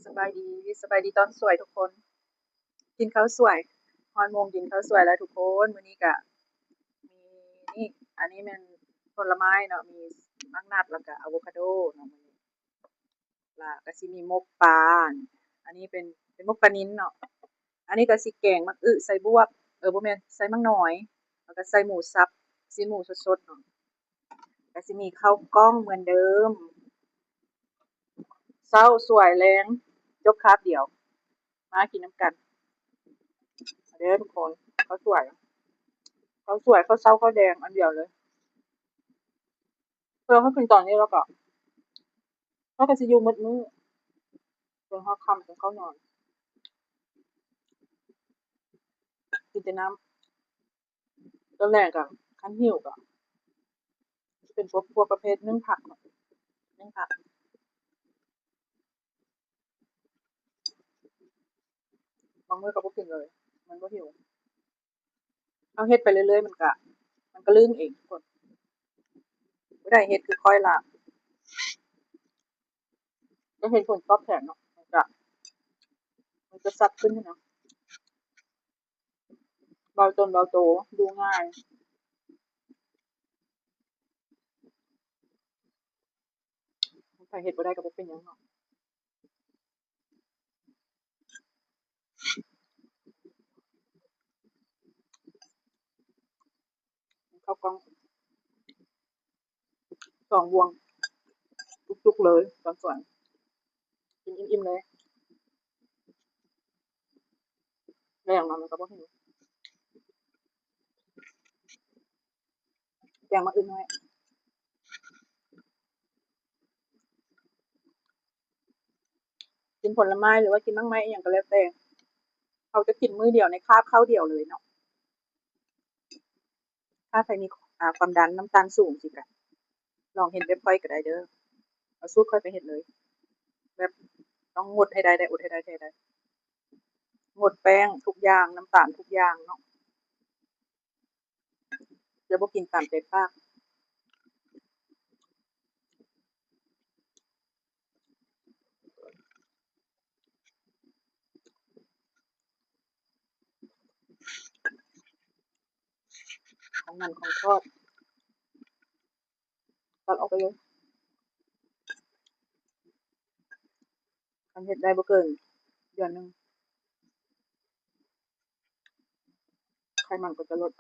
ສະບາຍດີ ສະບາຍດີຕອນສວຍທຸກຄົນ. ກິນເຂົ້າສວຍ ຮອດໂມງກິນເຂົ້າສວຍແລ້ວທຸກຄົນ. ມື້ນີ້ກະມີນີ້ ອັນນີ້ແມ່ນຜົນລະໄມ້ເນາະ ມີໝາກນັດ ແລ້ວກະອາໂວຄາໂດເນາະ ມື້ນີ້ ແລ້ວກະຊິມີໝົກປາ. ອັນນີ້ເປັນ ເປັນໝົກປານິນເນາະ. ອັນນີ້ກະຊິແກງໝາກອຶໃສ່ບວບ ເອີ ບໍ່ແມ່ນ ໃສ່ໝາກໜອຍ ແລ້ວກະໃສ່ໝູສັບ ຊີ້ນໝູສົດໆເນາະ. ກະຊິມີເຂົ້າກ່ອງເໝືອນເດີມ. ເຊົ້າສວຍແລງ ຈົບຄາບດຽວ. ມາກິນນຳກັນເດີທຸກຄົນ. ເຂົ້າສວຍ ເຂົ້າສວຍ ເຂົ້າເຊົ້າ ເຂົ້າແດງອັນດຽວເລີຍ. ເພື່ອເຮົາກິນຕອນນີ້ ແລ້ວກໍເຮົາກໍຊິຢູ່ໝົດມື້ ຈົນຮອດຄ່ຳ ຈຶ່ງເຂົ້ານອນ ກິນແຕ່ນ້ຳ. ຕອນແລງກໍຄັນຫິວກໍເປັນພວກ ພວກປະເພດໜຶ້ງຜັກເນາະ ໜຶ້ງຜັກ. ບາງມື້ກໍບໍ່ກິນເລີຍ ມັນບໍ່ຫິວ. ເຮົາເຮັດໄປເລື້ອຍໆ ມັນກະ ມັນກະລືມເອງທຸກຄົນ. ຜູ້ໃດເຮັດຄືຂ້ອຍລະ ກໍເຫັນຜົນຕອບແທນເນາະ ມັນກະ ມັນກະຊັດຂຶ້ນນະ. ເບົາຕົນເບົາໂຕ ດູງ່າຍ. ໃຜເຮັດບໍ່ໄດ້ກໍບໍ່ເປັນຫຍັງເນາະ. ເຂົ້າກ່ອງສອງບ່ວງ ຈຸກໆເລີຍ ຕອນສວຍ ກິນອີ່ມໆເລີຍ. ແລງມາມັນກໍບໍ່ຫິວ. ແກງໝາກອຶນ້ອຍ ກິນຜົນລະໄມ້ ຫຼືວ່າກິນໝາກໄມ້ອີ່ຫຍັງກໍແລ້ວແຕ່ ເຮົາຈະກິນມື້ດຽວໃນຄາບເຂົ້າດຽວເລີຍເນາະ. ຖ້າໃຜມີ ອາ ຄວາມດັນ ນ້ຳຕານສູງ ຈັ່ງຊີ້ກະລອງເຮັດແບບຂ້ອຍກໍໄດ້ເດີ. ເອົາສູດຂ້ອຍໄປເຮັດເລີຍ ແບບຕ້ອງງົດໃຫ້ໄດ້ ໄດ້ ອົດໃຫ້ໄດ້ ໃຫ້ໄດ້ ງົດແປ້ງທຸກຢ່າງ ນ້ຳຕານທຸກຢ່າງເນາະ. ແລ້ວບໍ່ກິນຕາມໃຈປາກ. ຂອງມັນຂອງທອດ ຕັດອອກໄປເລີຍ. ຄັນເຮັດໄດ້ບໍ່ເກີນເດືອນໜຶ່ງ ໄຂມັນກໍຈະລົດ.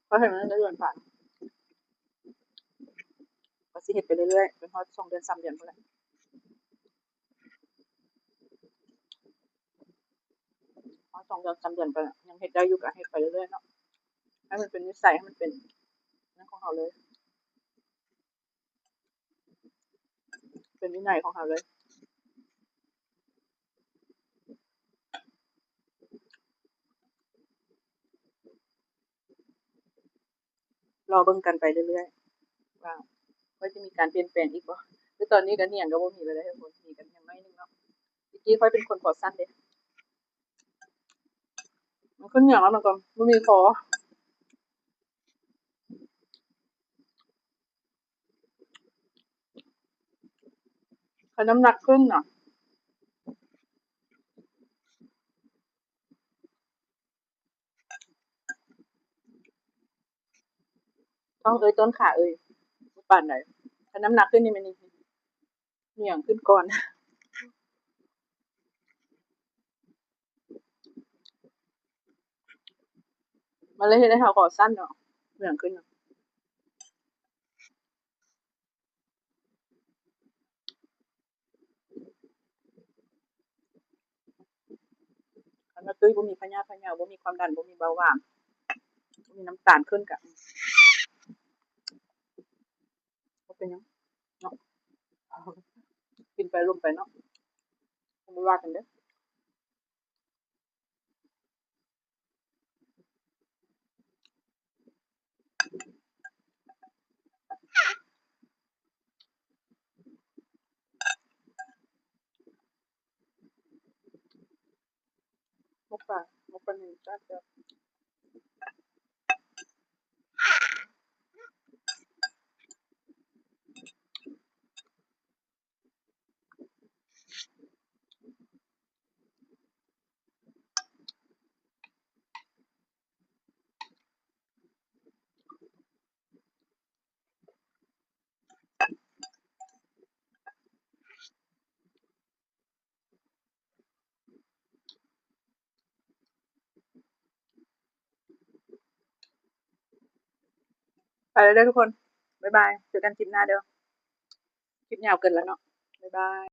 ເພາະເຮັດມາໄດ້ເດືອນປາຍ ກໍຊິເຮັດໄປເລື້ອຍໆ ຈົນຮອດສອງເດືອນ ສາມເດືອນພຸ້ນແຫຼະ. ຮອດສອງເດືອນ ສາມເດືອນໄປ ຍັງເຮັດໄດ້ຢູ່ ກໍເຮັດໄປເລື້ອຍໆເນາະ ໃຫ້ມັນເປັນນິໄສ ໃຫ້ມັນເປັນນັ້ນຂອງເຮົາເລີຍ. ເປັນວິໄນຂອງເຮົາເລີຍ. ລໍເບິ່ງກັນໄປເລື້ອຍໆ ວ່າ ວ່າຈະມີການປ່ຽນແປງອີກບໍ່. ຄືຕອນນີ້ກໍໜຽງກໍບໍ່ມີແລ້ວເດ້ທຸກຄົນ ມີກັນໜຽງໜ້ອຍໜຶ່ງເນາະ. ແຕ່ກີ້ຂ້ອຍເປັນຄົນຄໍສັ້ນເດ້ ມັນຄືໜຽງແລ້ວມັນກໍບໍ່ມີຄໍ. ຄັນນ້ຳໜັກຂຶ້ນນະ ທ້ອງເອີຍ ຕົ້ນຂາເອີຍ ບໍ່ປານໃດ. ຄັນນ້ຳໜັກຂຶ້ນນີ້ ມັນນີ້ ໜຽງຂຶ້ນກ່ອນ ມັນເລີຍເຮັດໃຫ້ເຮົາຄໍສັ້ນເນາະ ໜຽງຂຶ້ນເນາະ. ຄັນວ່າຕຸ້ຍບໍ່ມີພະຍາດພະເຍົາ ບໍ່ມີຄວາມດັນ ບໍ່ມີເບົາຫວານ ບໍ່ມີນ້ຳຕານຂຶ້ນກະ ບໍ່ເປັນຫຍັງເນາະ ກິນໄປລົມໄປເນາະ ບໍ່ວ່າກັນເດີ້. ໝົກປາ ໝົກປານິນ ແຊບໆ. ໄປແລ້ວເດີທຸກຄົນ ບາຍບາຍ ເຈີກັນຄລິບໜ້າເດີ. ຄລິບຍາວເກີນແລ້ວເນາະ ບາຍບາຍ.